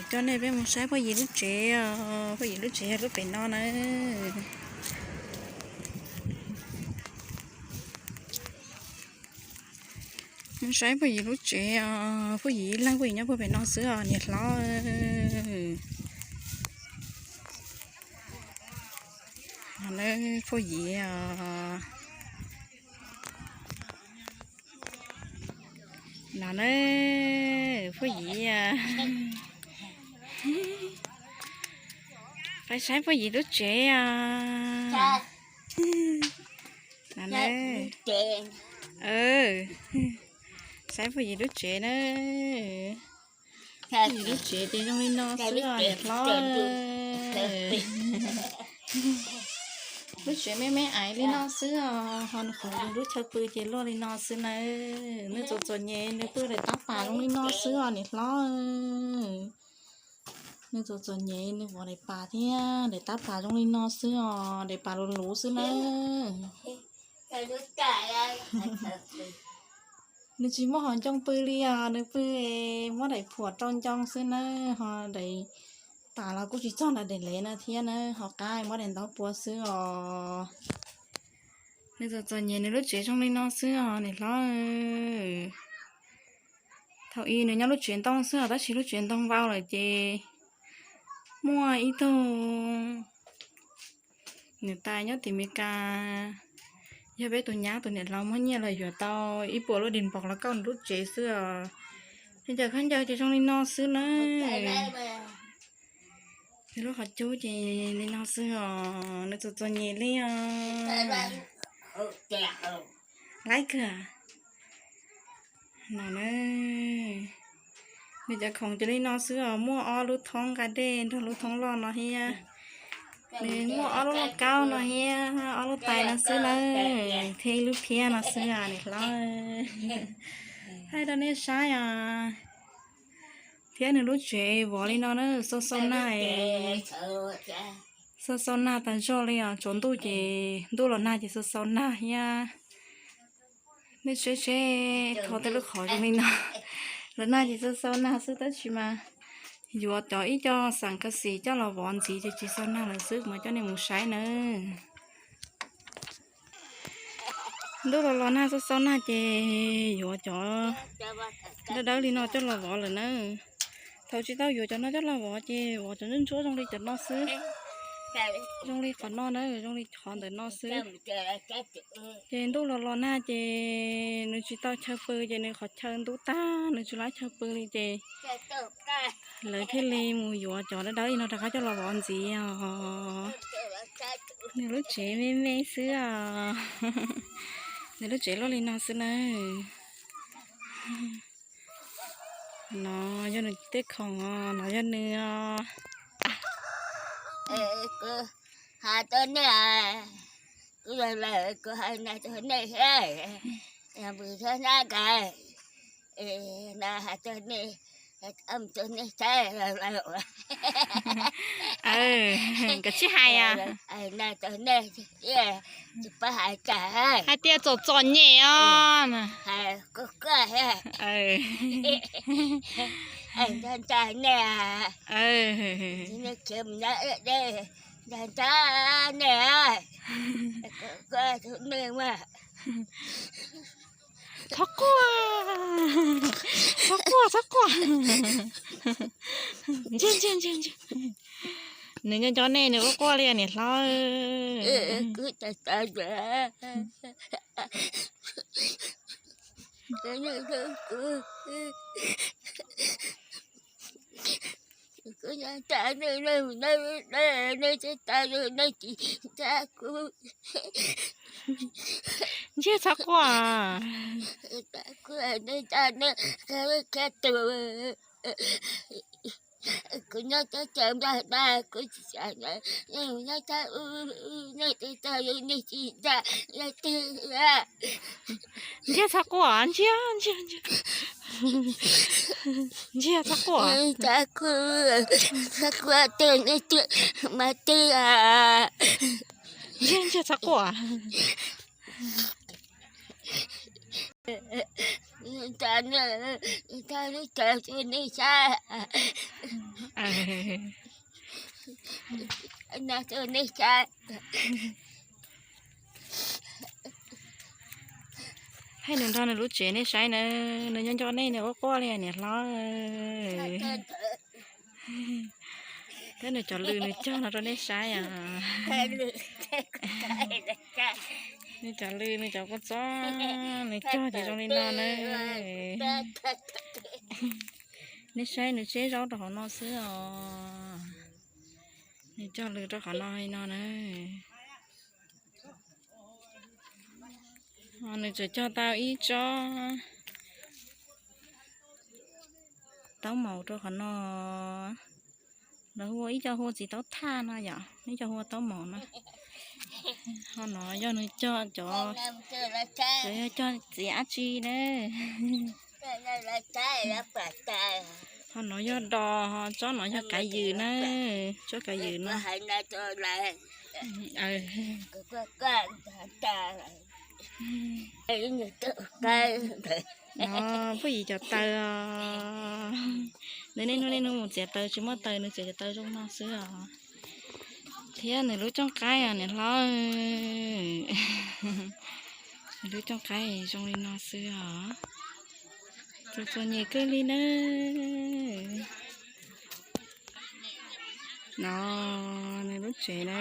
Coj nej peb mus saib Phooj Yim lub tsev os, Phooj Yim lub tsev yog lub pem no na. Mus saib Phooj Yim lub tsev os, Phooj Yim ib leeg Phooj Yim nyob puag pem no xwb os niam hlob. No na, Phooj Yim os. No na, Phooj Yim. Peb saib Phooj Yim lub tsev os. No na. Saib Phooj Yim lub tsev na. Phooj Yim lub tsev ces zoo li no xwb os niam hlob. Lub tsev me me aiv li no xwb os, ho nws qhov lub chaw pw ces luaj li no xwb na. Nws txom txom nyem, nws pw daim tab pas zoo li no xwb os niam hlob. Nws txom txom nyem, nws vov daim pas thiab daim tab pas zoo li no xwb os, daim pas luv luv xwb na. Nws tsis muaj qhov ncoo pw li os, nws pw muab daim phuam rau ncoo xwb na, ho daim pas los kuj tsis txog nram daim lev na thiab na, ho qab muab daim ntaub pua xwb os. Nws txom txom nyem, nws lub tsev zoo li no xwb os niam hlob. Thaum ub nws nyob lub tsev ntoo xwb os, tab sis lub tsev ntoo vau lawm ces muaj ib tug niam tais nyob tim Meskas, yog peb tus nyab tus niam hlob muab nyiaj los yuav tau ib puas lub dis npos los kauj nws lub tsev xwb os. Nws cov khaub ncaws ces zoo li no xwb na. Nws lub qhov cub ces li no xwb os, nws txom txom nyem li os. Laib kawg. No na, nws cov khoom ces li no xwb os, muaj ob lub thoob nqa dej nrog lub thoob loj no thiab. Nws muaj ob lub lauj kaub no thiab, ob lub tais no xwb na, thiab ib lub phiab no xwb os niam hlob. Thaij rau nej saib os. Thiab nws lub tsev vov li no na, xau xau nag, xau xau nag tas zog li os, tsaus ntuj ces, ntuj los nag ces xau xau nag thiab. Nej seb seb, thov tej lub qhov zoo li no, los nag ces xau xau nag xwb, tab sis mas yuav cov ib co xam ka xim coj los vov ntxiv ces tsis xau nag lawm xwb, mas coj nej mus saib nawb. Ntuj los los nag xau xau nag ces yuav cov dawb dawb li no coj los vov lawm na. Thaum tsis tau yuav cov no coj los vov ces vov cov ntsuab ntsuab zoo li cov no xwb. Zoo li qhov no na, zoo li qhov ntawm no xwb. Ces ntuj los los nag ces nws tsis tau chaw pw ces nws qhov chaw ntub tag, nws tsis laib chaw pw li ces lawv thiaj li mus yuav cov dawb dawb li no rov qab coj los vov ntxiv os. Nws lub tsev me me xwb os. Nws lub tsev luaj li no xwb na. No yog nws tej khoom os, no yog nws os. Kuv hais rau nej, kuv los lawm kuv hais no rau nej thiab, yog mus thab nab nkaus, no hais rau nej, rau nej saib los lawm. Nkawd tsis hais os. No rau nej, tsis paub hais cas, hais tias txom txom nyem os. Hais kuv kuaj thiab. Ntag ntag nej, nej khiav mus nyob deb, ntag ntag nej, kuv kuaj rau nej mas. Txhob quaj, txhob quaj, txhob quaj. Ntsia, ntsia, ntsia, ntsia. Nws nco nco nej nws quaj quaj li niam hlob. Kuv nyob tas, nej tsis tas, nej tsis tas kuv. Ntsia txhob quaj. Kuv, nej tas, nej, kuv, kuv nyob tas, kuv tsis tas, nej nyob tas, nej tsis tas, nej tsis tas, nej tsis tas. Ntsia txhob quaj, ntsia, ntsia, ntsia. Ntsia txhob quaj. Txhob quaj, txhob quaj, twb nej twb mas twb. Ntsia, ntsia txhob quaj. Tag nej saib, no tag nej saib. Thaij nws nrog nws lub tsev nej saib na, nws nyob nco nej nws quaj quaj li niam hlob. Thiab nws cov lws nws cog no rau nej saib os. Nws cov lws nws cov kua txob nws cog ces zoo li no na. Nej saib nws tseb zaub rau qhov no xwb os. Nws cog lws rau qhov no li no na. Nws tseem cog tau ib tsob taub maum rau qhov no. Lawv hu ua ib co hu ua txiv taub thaj no yom, ib co hu ua taub maum no. Ho no yog nws cog cov, cov yog cog txiv dab tsi na. Ho no yog dos, ho tsob no yog kav ywm na, tsob kav ywm no. No phooj ywg cov taws os. Nws niaj hnub niaj hnub mus txiav taws tsis muaj taws, nws txiav cov taws zoo no xwb os. Thiab nws lub cooj qaib os niam hlob. Nws lub cooj qaib zoo li no xwb os. Txom txom nyem kawg li na. No nws lub tsev na.